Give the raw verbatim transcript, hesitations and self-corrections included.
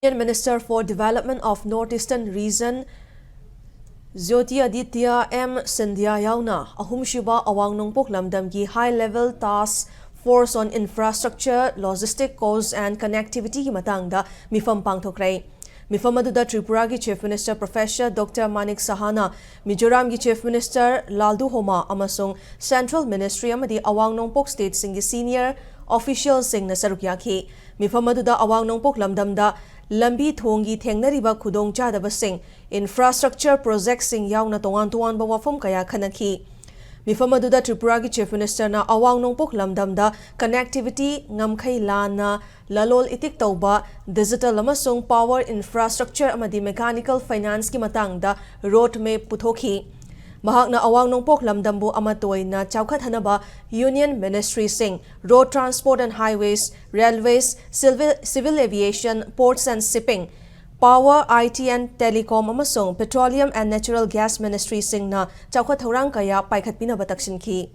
Union Minister for Development of North Eastern Region Jyotiraditya M Scindia ꯌꯥꯎꯅ ꯑꯍꯨꯝꯁꯨꯕ ꯑꯋꯥꯡ ꯅꯣꯡꯄꯣꯛ ꯂꯝꯗꯝꯒꯤ High Level Task Force on Infrastructure, Logistic Cost and Connectivity ꯒꯤ ꯃꯇꯥꯡꯗ ꯃꯤꯐꯝ ꯄꯥꯡꯊꯣꯛꯈ꯭ꯔꯦ꯫ ꯃꯤꯐꯝ ꯑꯗꯨꯗ ꯇ꯭ꯔꯤꯄꯨꯔꯥꯒꯤ Chief Minister Professor Doctor Manik Sahana, ꯃꯤꯖꯣꯔꯥꯝꯒꯤ Chief Minister ꯂꯥꯜꯗꯨ ꯍꯣꯃꯥ ꯑꯃꯁꯨꯡ Central Ministry ꯑꯃꯗꯤ ꯑꯋꯥꯡ ꯅꯣꯡꯄꯣꯛ stateꯁꯤꯡꯒꯤ senior officialꯁꯤꯡꯅ ꯁꯔꯨꯛ ꯌꯥꯈꯤ꯫ ꯃꯤꯐꯝ ꯑꯗꯨꯗ ꯑꯋꯥꯡ ꯅꯣꯡꯄꯣꯛ ꯂꯝꯗꯝꯗ ꯂꯝꯕꯤ ꯊꯣꯡꯒꯤ ꯊꯦꯡꯅꯔꯤꯕ ꯈꯨꯗꯣꯡꯆꯥꯗꯕꯁꯤꯡ, infrastructure projectꯁꯤꯡ ꯌꯥꯎꯅ ꯇꯣꯉꯥꯟ ꯇꯣꯉꯥꯟꯕ ꯋꯥꯐꯝ ꯀꯌꯥ ꯈꯟꯅꯈꯤ꯫ ꯃꯤꯐꯝ ꯑꯗꯨꯗ ꯇ꯭ꯔꯤꯄꯨꯔꯥꯒꯤ Chief Ministerꯅ ꯑꯋꯥꯡ ꯅꯣꯡꯄꯣꯛ ꯂꯝꯗꯝꯗ connectivity, ꯉꯝꯈꯩ ꯂꯥꯟꯅ ꯂꯂꯣꯜ ꯏꯇꯤꯛ ꯇꯧꯕ, digital ꯑꯃꯁꯨꯡ power infrastructure ꯑꯃꯗꯤ mechanical financeꯀꯤ ꯃꯇꯥꯡꯗ road map ꯄꯨꯊꯣꯛꯈꯤ꯫ ꯃꯍꯥꯛꯅ ꯑꯋꯥꯡ ꯅꯣꯡꯄꯣꯛ ꯂꯝꯗꯝꯕꯨ ꯑꯃꯠꯇ ꯑꯣꯏꯅ ꯆꯥꯎꯈꯠꯍꯟꯅꯕ Union Ministryꯁꯤꯡ, Road Transport and Highways, Railways, Civil, Civil Aviation, Ports and Shipping, Power, I T and Telecom ꯑꯃꯁꯨꯡ Petroleum and Natural Gas Ministryꯁꯤꯡꯅ ꯆꯥꯎꯈꯠ ꯊꯧꯔꯥꯡ ꯀꯌꯥ ꯄꯥꯏꯈꯠꯄꯤꯅꯕ ꯇꯛꯁꯤꯟꯈꯤ꯫